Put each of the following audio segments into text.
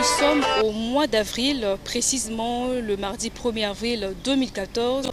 Nous sommes au mois d'avril, précisément le mardi 1er avril 2014.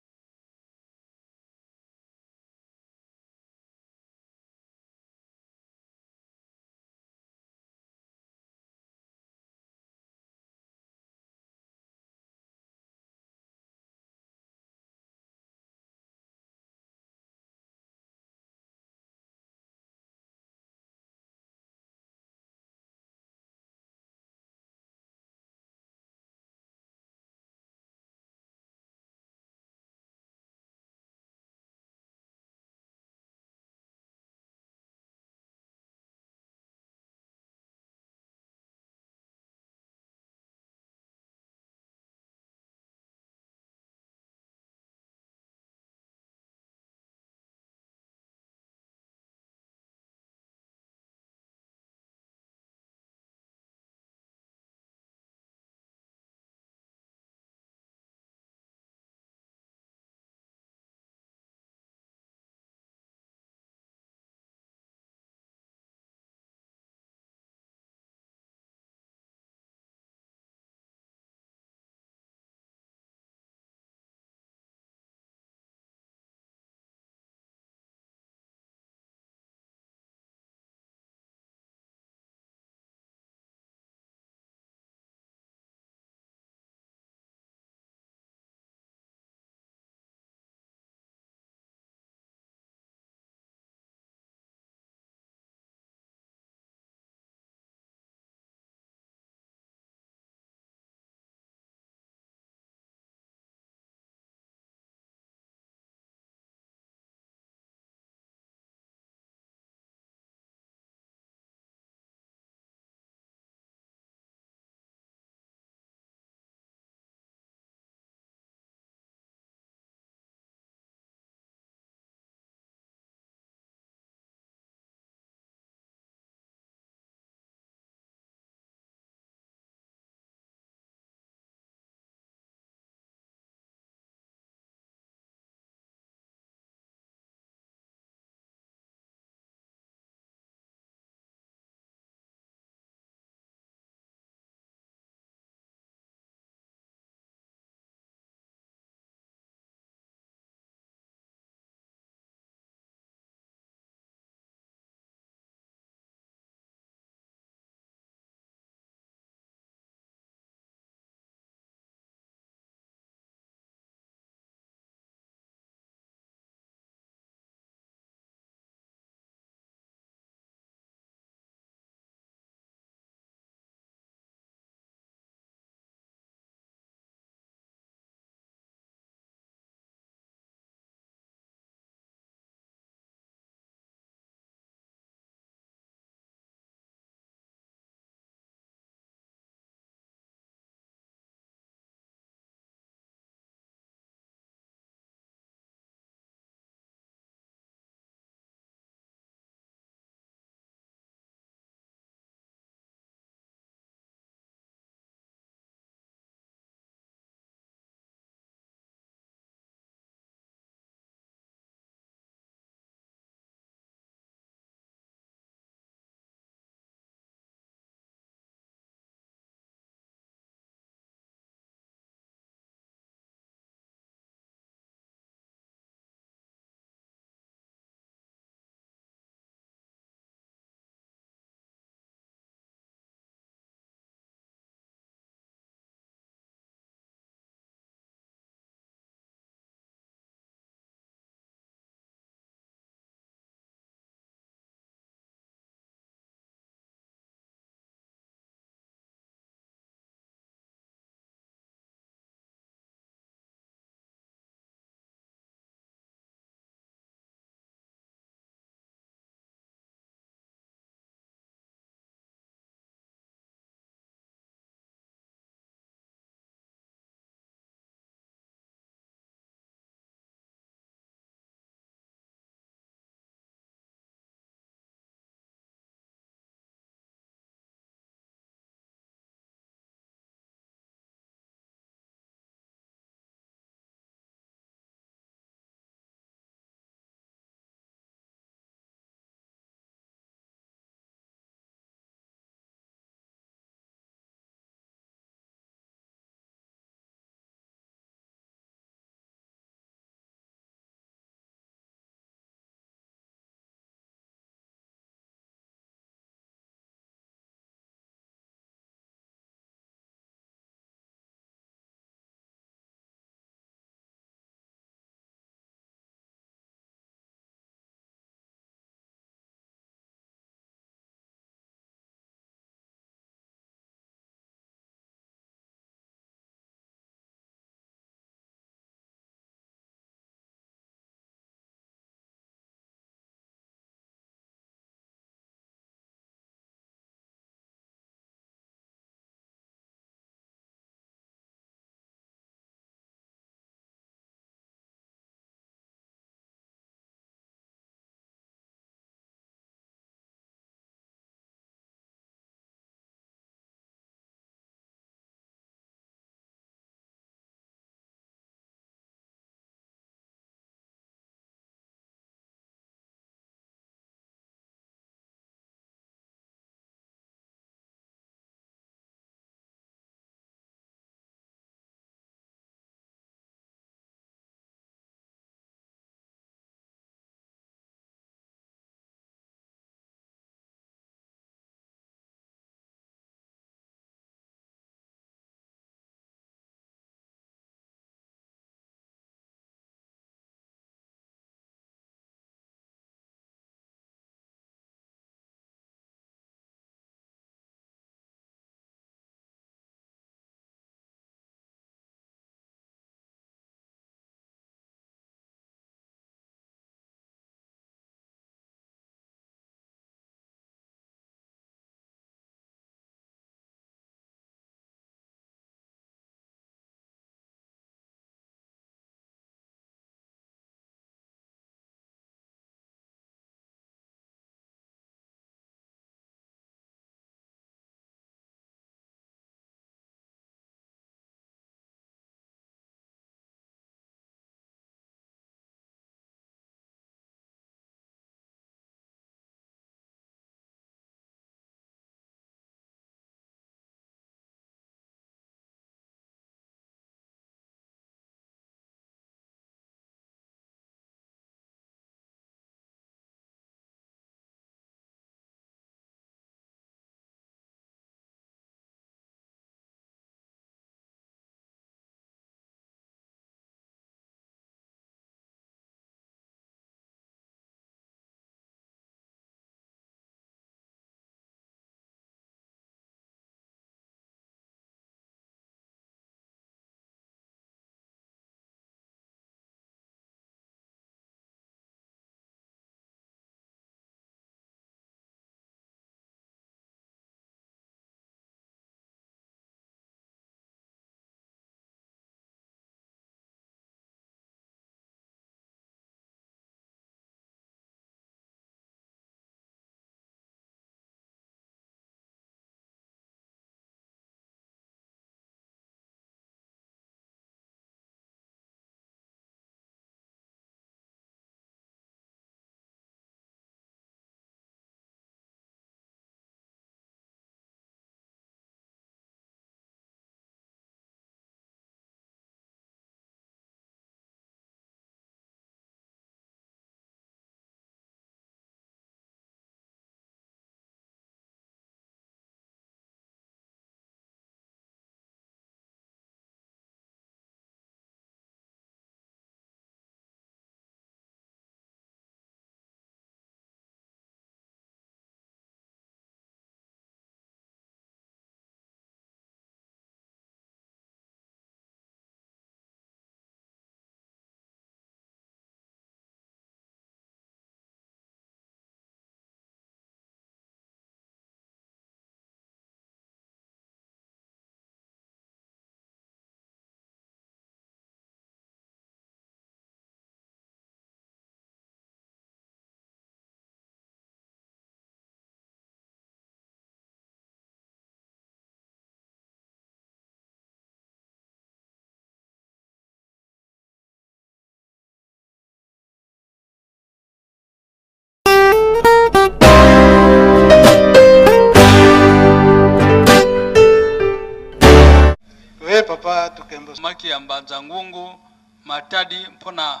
Papa Tukembo. Maki ya Mbanza Ngungu Matadi mpona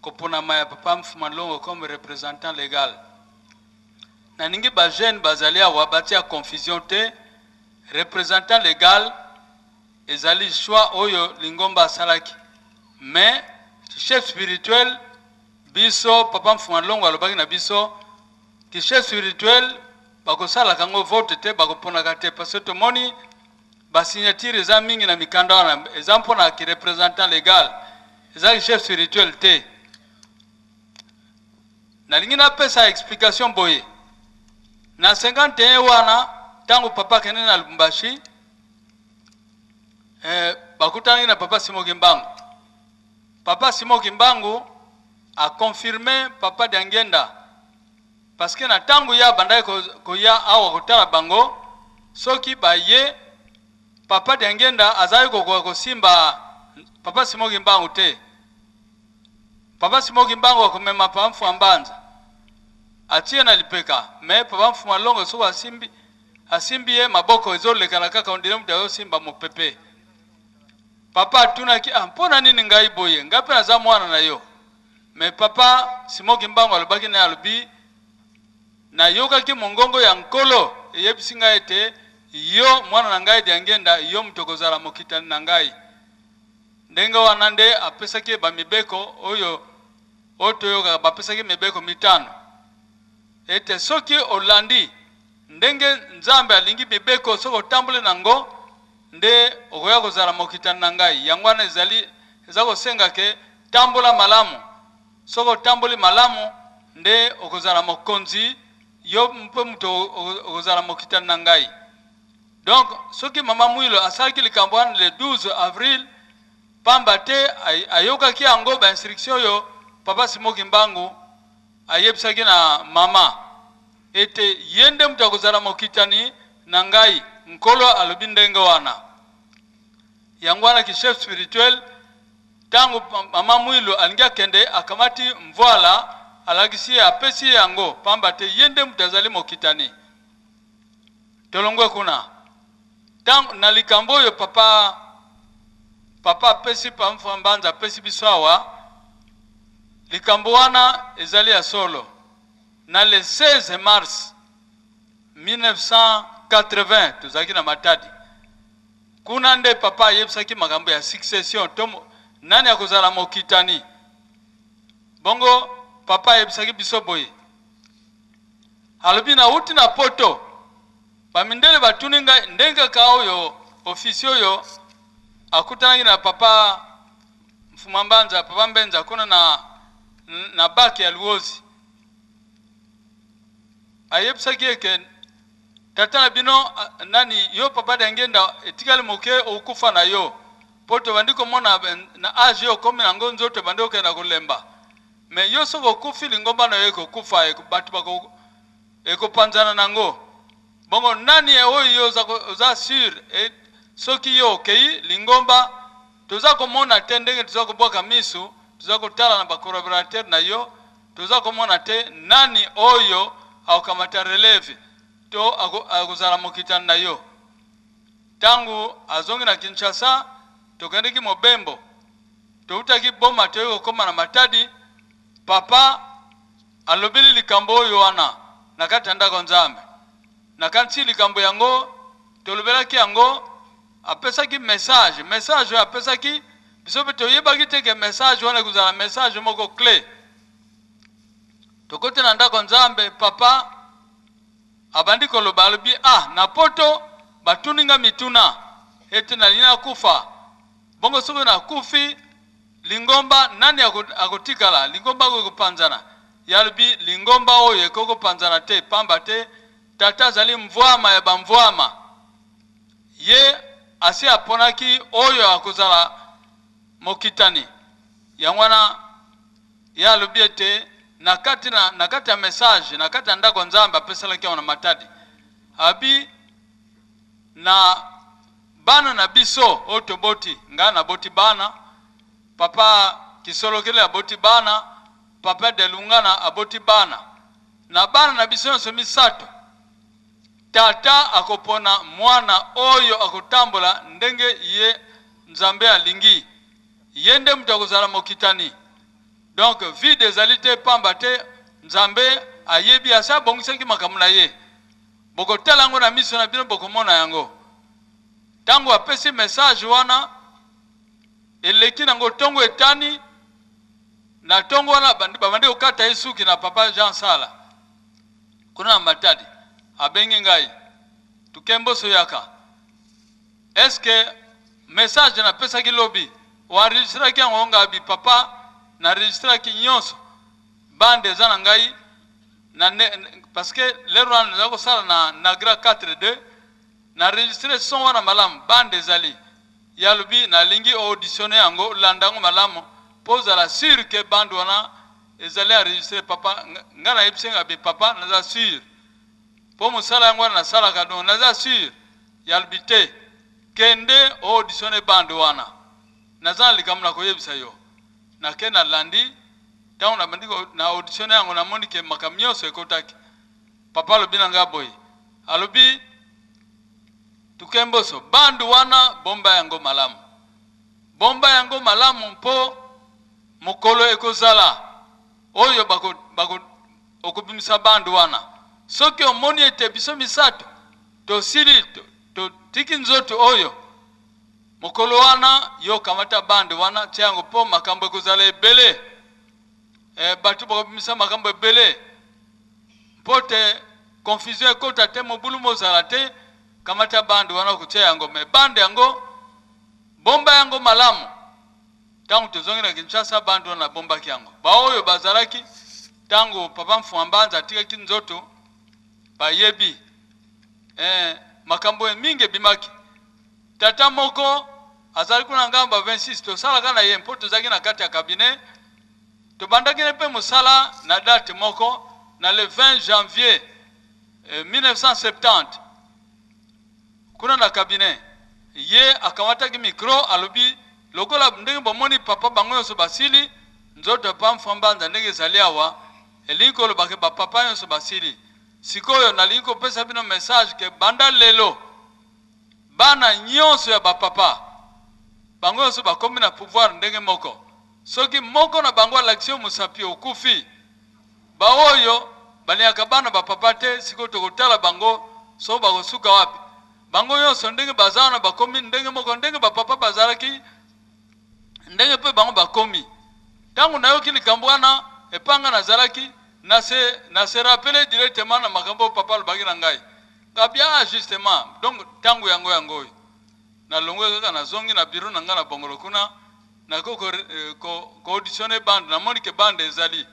koponama ya Papa Mfuma Longo comme représentant légal. Nalingi ba jeunes bazali awa batia confusion te. Représentant légal ezali choix oyo lingomba asalaki, mais chef spirituel biso Papa Mfuma Longo alobaki na biso ki chef spirituel bakosalaka yango vote te, bakoponaka te, parce que tomoni basignature eza mingi na mikanda wana, eza mpona ki représentant légal, ezalaki chef spirituel te. Nalingi napesa explication boye: na 51 wana, ntango papa akende na Lubumbashi, bakutanaki na Papa Simon Kimbangu. Papa Simon Kimbangu aconfirme Papa Diangenda, parce que na ntango ye abandaki koya awa kotala bango, soki baye, Papa Diangenda azalaki kokoka kosimba Papa Simon Kimbangu te. Papa Simon Kimbangu akomema Papa Mfuma Mbanza, atie na lipeka, mais Papa Mfuma Longo, soki asimbi ye, maboko ezolekana kaka, on dirait moto azosimba mopepe. Papa atunaki: "Ah, mpo na nini ngai boye? Ngai mpe naza mwana na yo." Mais Papa Simon Kimbangu alobaki na ye, alobi: "Nayokaki mongongo ya Nkolo eyebisi ngai ete yo, mwana na ngai Diangenda, yo moto okozala mokitani na ngai." Ndenge wana nde apesaki bamibeko oyo toyokaka. Bapesaki mibeko 5, ete soki olandi ndenge Nzambe alingi mibeko, soki otamboli nango, nde okoya kozala mokitani na ngai. Yango wana ezali eza kosenga ke tambola malamu. Soki otamboli malamu, nde okozala mokonzi, yo mpe moto okozala mokitani na ngai. Donc soki Mama Mwilo asalaki likambo wana le 12 avril, pamba te ayokaki yango, bainstruction oyo Papa Simon Kimbangu ayebisaki na mama ete ye nde moto akozala mokitani na ngai, Nkolo alobi ndenge wana. Yango wana ki chef spirituel, ntango Mama Mwilo alingi akende, akamati mvoala, alakisi ye, apesi ye yango, pamba te ye nde moto azali mokitani. Tolongwe kuna. Ntango na likambo oyo papa apesi, Pamfa Mbanza apesi biso awa, likambo wana ezali ya solo. Na le 16 mars 1980, tozalaki na Matadi. Kuna nde papa ayebisaki makambo ya succession to nani akozala mokitani. Bongo papa ayebisaki biso boye, alobi: "Nauti na Poto, bamindele batuni ngai ndenge kaka oyo ofisi oyo akutanaki na Papa Mfuma Mbanza, Papa Mbenza, kuna na baki ya Luozi. Ayebisaki eke tata na bino nani, yo Papa Dangenda, etikali moke okufa na yo, mpo tobandi komona na âge oyo okomi nango, nzoto ebandi kokenda kolemba. Mais yo soki okufi, lingomba na yo ekokufa, bato ekopanzana nango. Bongo nani oyo yo oza sûr soki yo okei, lingomba toza komona te? Ndenge toza kobwaka misu, toza kotala na bacollaborateur na yo, toza komona te nani oyo akokamata relève to akozala mokitani na yo." Ntango azongi na Kinshasa, tokendeki mobembo, toutaki Boma, toyei kokóma na Matadi, papa alobeli likambo oyo wana na kati ya ndako Nzambe. Nakanisi likambo yango tolobelaki yango, apesaki message. Message oyo apesaki biso mpe toyebaki te ke message wana ekozala message moko clé. Tokoti na ndako Nzambe, papa abandi koloba, alobi: "Ah, na Poto batuni nga mituna ete nalingi nakufa. Bongo soki nakufi, lingomba nani akotikala? Lingomba oyo ekopanzana." Yalobi: "Lingomba oyo ekoki kopanzana te, pamba te tata azali mvwama ya bamvwama. Ye asi aponaki oyo akozala mokitani." Yango wana ye alobi ete na kati ya message na kati ya ndako Nzambe apesalaki yango na Matadi, abi na bana na biso oyo toboti, ngai naboti bana, Papa Kisolokele aboti bana, Papa Delungana aboti bana, na bana na biso nyonso misato, tata akopona mwana oyo akotambola ndenge ye. Nzambe alingi. Ye nde moto akozala mokitani. Donc vide ezali te pamba te Nzambe ayebi asi abongisaki makambo na ye. Bokotala yango na miso na bino bokomona yango. Tango apesi message wana eleki nango tongo etani na tongo wana babandi kokata ye suki na papa Jean Sala kuna na Matadi abengi ngai Tukemboso yaka est ce que message napesaki lobi o enregistraki yango ngabi papa na enregistraki nyonso bande eza na ngai na ne, parce que lero wana naza kosala na Nagra 4.2 na enregistre son wana malamu bande ezali ye alobi nalingi o auditionne yango olanda yango malamu mpo ozala sur ke bande wana ezali enregistre papa ngai nayebisi nga be papa naza sur mpo mosala yango wana nasalaka donc naza sur ye alobi te kende o auditionne bande wana naza na likambo na koyebisa yo nake nalandi ntango nabandi na auditionne yango namoni ke makambo nyonso ekotaki papa alobi na ngai boye alobi Tukemboso bande wana bomba yango malamu bomba yango malamu mpo mokolo ekozala oyo bako, bako, okobimisa bande wana soki omoni ete biso misato tosili totiki nzoto oyo mokolo wana yo kamata bande wana tia yango mpo makambo ekozala ebele e, bato bakobimisa makambo ebele mpo te confusion ekota te mobulu mozala te kamata bande wana okotia yango me bande yango bomba yango malamu ntango tozongi na Kinshasa bande wana nabombaki yango baoyo bazalaki ntango papa Mfuma Mbanza atikaki nzoto bayebi eh, makambo mingi ebimaki tata moko azali kuna ngambo ya 26 tosalaka na ye mpo tozalaki na kati ya cabinet tobandaki ne mpe mosala na date moko na le 20 janvier 1970 kuna na cabinet ye akamataki micro alobi lokola ndenge bomoni papa bango nyonso basili nzoto ya papa Mfuma Mbanza ndenge ezali awa elingi koloba ke bapapa nyonso basili sikoyo nalingi kopesa bino message ke banda lelo bana nyonso ya bapapa bango nyonso bakomi na pouvoir ndenge moko soki moko na bango alakisi yo mosapi okufi baoyo balingaka bana bapapa te sikoyo tokotala bango so bakosuka wapi bango nyonso ndenge baza wana bakomi ndenge moko ndenge bapapa bazalaki ndenge mpe bango bakomi ntango nayoki likambo wana epanga nazalaki na se rappeler directement na makambo oyo papa alobaki na ngai ngabi ah justement donc ntango yango yango oyo nalongwe kaka nazongi na bureau na ngai na bongolo kuna nakoki koauditionne bande namoni ke bande ezali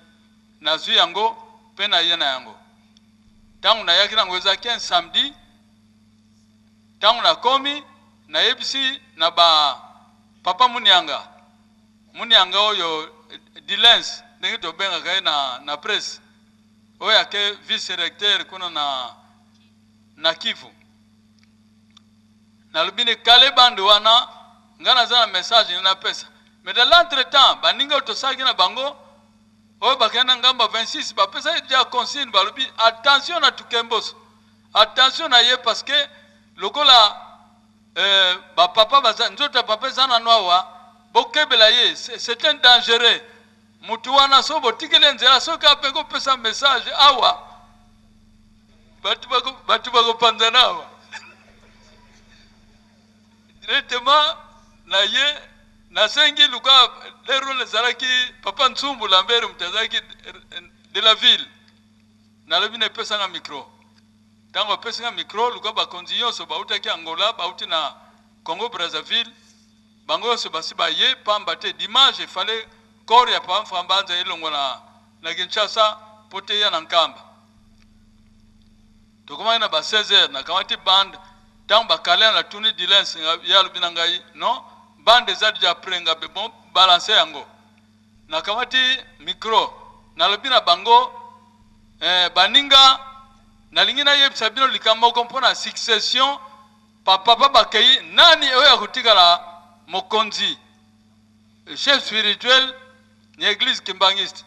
nazwi yango mpe naye na yango ntango nayaki nango ezalaki un samedi ntango nakomi nayebisi na ba papa Munianga Munianga oyo Dilens ndenge tobengaka ye na, na presse oyo ake vice recteur kuna na, na Kivu nalobi ne kale bande wana nga naza na message nde napesa mais dans l'entretemps baninga oyo tosalaki na bango oyo bakende na ngambo ya 26 bapesaki deja consigne balobi attention na Tukemboso attention na ye parce que lokola euh, bapapa baza nzoto ya papa eza nano awa bokebela ye c'est un dangereux mutu wana so botikeli nzela soki ape kopesa message awa bato bakopanzana awa directement na ye nasengi luka lero ezalaki papa Ntsumbu Lambert moto azalaki de la ville nalobi na epesanga micro ntango apesinga micro luka bakonzi nyonso bautaki Angola bauti na Congo Brazzaville bango nyonso basi baye pamba te dimanche efale corps ya papa Mfuma Mbanza elongwa na, na Kinshasa mpo te ya na Nkamba tokomaki na ba 16 heures nakamati bande ntango bakale natuni Dilens ye alobi na ngai non bande eza deja après nga be bon balance yango nakamati micro nalobi na bango eh, baninga nalingi nayebisa bino likambo moko mpo na succession bapapa bakei nani oyo akotikala mokonzi chef spirituel ya église kimbangiste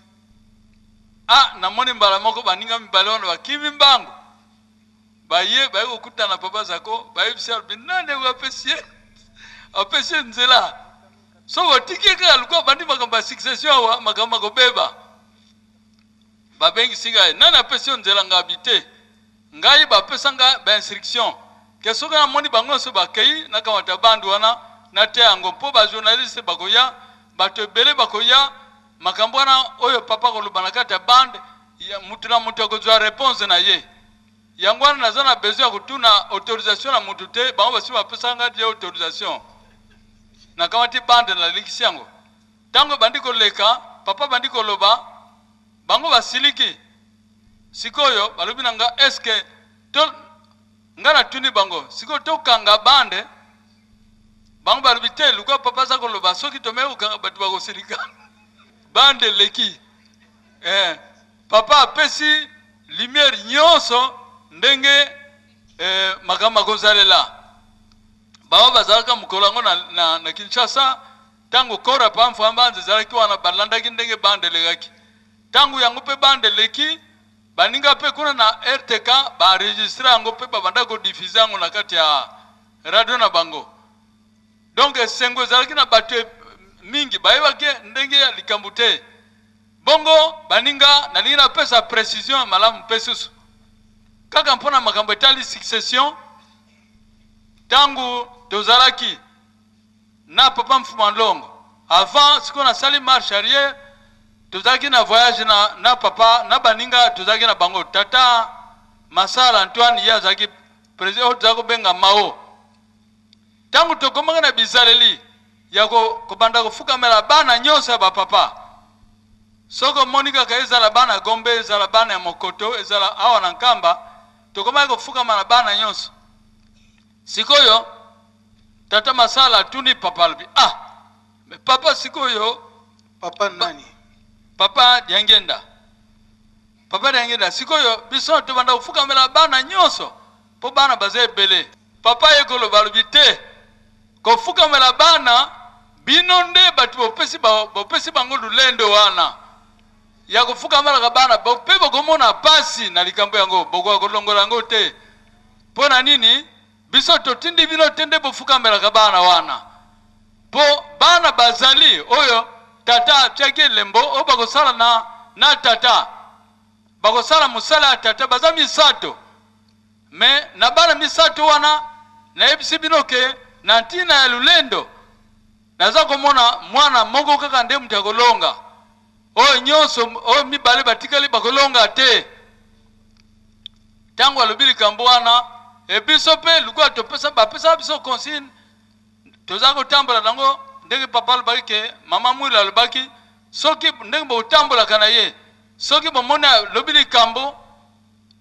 ah namoni mbala moko baninga mibale wana bakimi mbangu baye baye kokutana papa Zako bayebisi alobi nani oyo apesi ye Apesi ye nzela. Soki otiki ye kaka lokola abandi makambo ya succession awa, makambo makobeba. Babengisi ngai, nani apesi yo nzela? Ngabi te, ngai bapesa nga ba instruction ke soki namoni bango nyonso bakei, nakamata bande wana natia yango, mpo ba journaliste bakoya, bato ebele bakoya. Makambo wana oyo papa akoloba na kati ya bande, mutu na mutu akozwa reponse na ye. Yango wana naza na besoin ya kotuna autorisation na mutu te, bango basi bapesaka ngai deja autorisation. Nakamati bande, nalekisi yango. Tango ebandi koleka, papa abandi koloba, bango basiliki. Sikoyo balobi na nga, est-ce que to nga natuni bango, sikoyo tokanga bande? Bango balobi te, luka papa aza koloba, soki tomeki kokanga bato bakosilika. Bande eleki. Papa apesi lumière nyonso ndenge makambo makozalela. Bango bazalaka mokolo yango na Kinshasa, tango Kora Pamfa Mbanza ezalaki wana, balandaki ndenge bande elekaki. Tango yango pe bande eleki, baninga pe kuna na RTK ba enregistre yango pe babanda ko diffuser yango na kati ya radio na bango. Donc esengo ezalaki na bato mingi, bayebaki ndenge ya likambo te. Bongo baninga, nalingi napesa precision ya malamu pe susu kaka mpo na makambo etali succession. Tango tozalaki na papa Mfuma Nlongo, avant sikoyo nasali marche arrière, tozalaki na voyage na papa na baninga tozalaki na bango, tata Masala Antoine, ye azalaki president oyo tozalaki kobenga Mao. Tango tokomaki na bizaleli ya kobanda kofukamela bana nyonso ya ba papa, soki omoni kaka ezala bana Gombe, ezala bana ya Mokoto, ezala awa na Nkamba, tokomaki kofukama na bana nyonso. Sikoyo tata Masala atuni papa, alobi, ah, mais papa sikoyo Papa nani? Papa Diangienda. Papa Diangienda, sikoyo biso tobanda kofukamela bana nyonso po bana baza ebele. Papa ye koloba, alobi te, kofukamela bana bino nde bato bopesi bango lulendo wana ya kofukamelaka bana, pe bokomona pasi na likambo yango, bokoka kolongola yango te. Mpo na nini biso totindi bino te nde bofukamelaka bana wana? Mpo bana bazali oyo tata atiaki elembo oyo bakosala na tata, bakosala mosala ya tata, baza misato. Me na bana misato wana nayebisi bino ke na ntina ya lulendo naza komona mwana moko kaka nde moto akolonga, oyo nyonso oyo mibale batikali bakolonga te. Tango alobi likambo wana, e biso pe lokola topesa, bapesaka biso consigne, toza kotambola nango ndenge papa alobaki ke mama Mwila alobaki, soki ndenge botambolaka na ye, soki bomoni alobi likambo,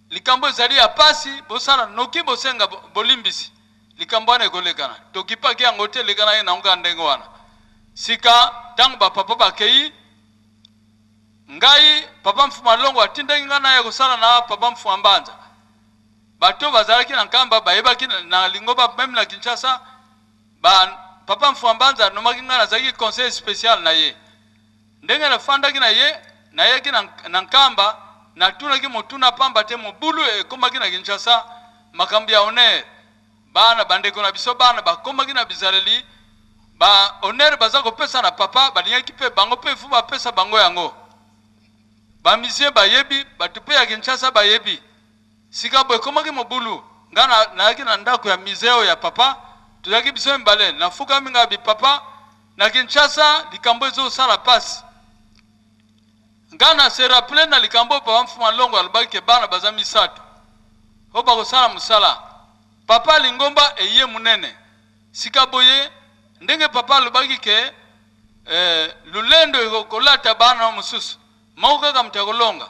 likambo ezali ya pasi, bosala noki bosenga bolimbisi, likambo wana ekolekana. Tokipaki yango te, elekanaki nango kaka ndenge wana. Sika tango ba papa bakei, ngai papa Mfuma Longo atindaki ngai naya kosala na papa Mfuma Mbanza. Bato bazalaki na Nkamba bayebaki na Lingomba, meme na Kinshasa, ba papa Mfuma Mbanza anomaki ngai, nazalaki conseiller special na ye. Ndenge nafandaki na ye, nayaki na Nkamba, natunaki motuna pamba te mobulu ekomaki na Kinshasa, makambo ya honneur. Bana, bandeko na biso bana bakomaki na bizaleli ba honneur baza kopesa na papa, balingaki pe bango pe faut bapesa bango yango. Ba musiciens bayebi, bato pe ya Kinshasa bayebi. Sika boye ekomaki mobulu. Nga nayaki na ndako ya musee oyo ya papa, tozalaki biso mibale, nafukami nga bi papa, na Kinshasa likambo ezosala pasi. Nga na se rappeler na likambo oyo papa Mfuma Longo alobaki ke bana baza misato oyo bakosala mosala. Papa lingomba eye munene. Sika boye ndenge papa alobaki ke lulendo ekokolata bana mosusu, moko kaka moto akolonga.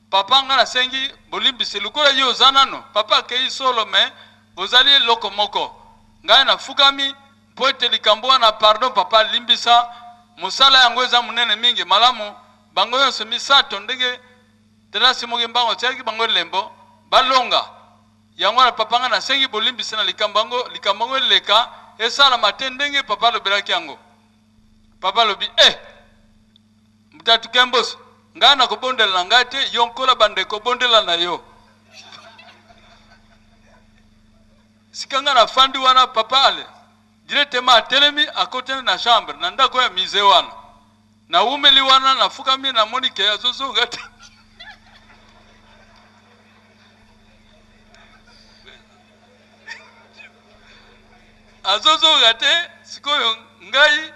Papa nga nasengi bolimbisi lokola yo oza nano papa akeyi solo mais bozali eloko moko. Ngai nafukami mpo ete likambo wana pardon papa limbisa mosala yango eza monene mingi malamu bango yonso misato ndenge tata Simon Kimbangu atiaki bango elembo balonga yango wana papa nga nasengi bolimbisi na likambo yango likambo yango eleka esalama te ndenge papa alobelaki yango. Papa alobi eh Mutatu Kemboso ngai nakobondela na ngai te yo nkola bandeko bondela na yo. Sika ngai nafandi wana papa ale. Directement atelemi, akotani na chambre, na ndako ya musée wana. Nawumeli wana, nafukami, namoni ke azozonga te. Azozonga te. Sikoyo ngai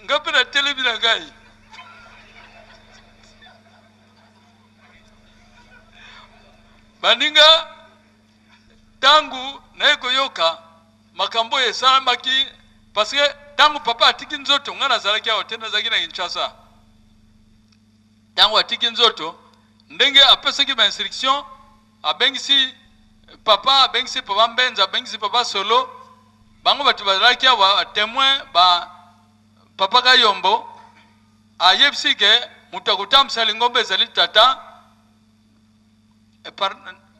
nga mpe natelemi na ngai. Baninga, ntango naye koyoka makambo oyo esalamaki, parce que ntango papa atiki nzoto, ngai nazalaki awa te, nazalaki na Kinshasa. Ntango atiki nzoto, ndenge apesaki ba instruction, abengisi papa, abengisi papa Mbenza, abengisi papa Solo, bango bato bazalaki awa témoin ba papa Kayombo. Ayebisi ke moto akotambwisa lingomba ezali tata.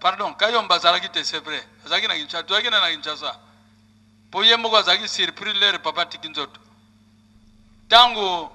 Pardon, Kayombo azalaki te, c'est vrai, azalaki na Kinshasa, tozalaki na Kinshasa, mpo ye moko azalaki surpris l'heure papa atiki nzoto. Ntango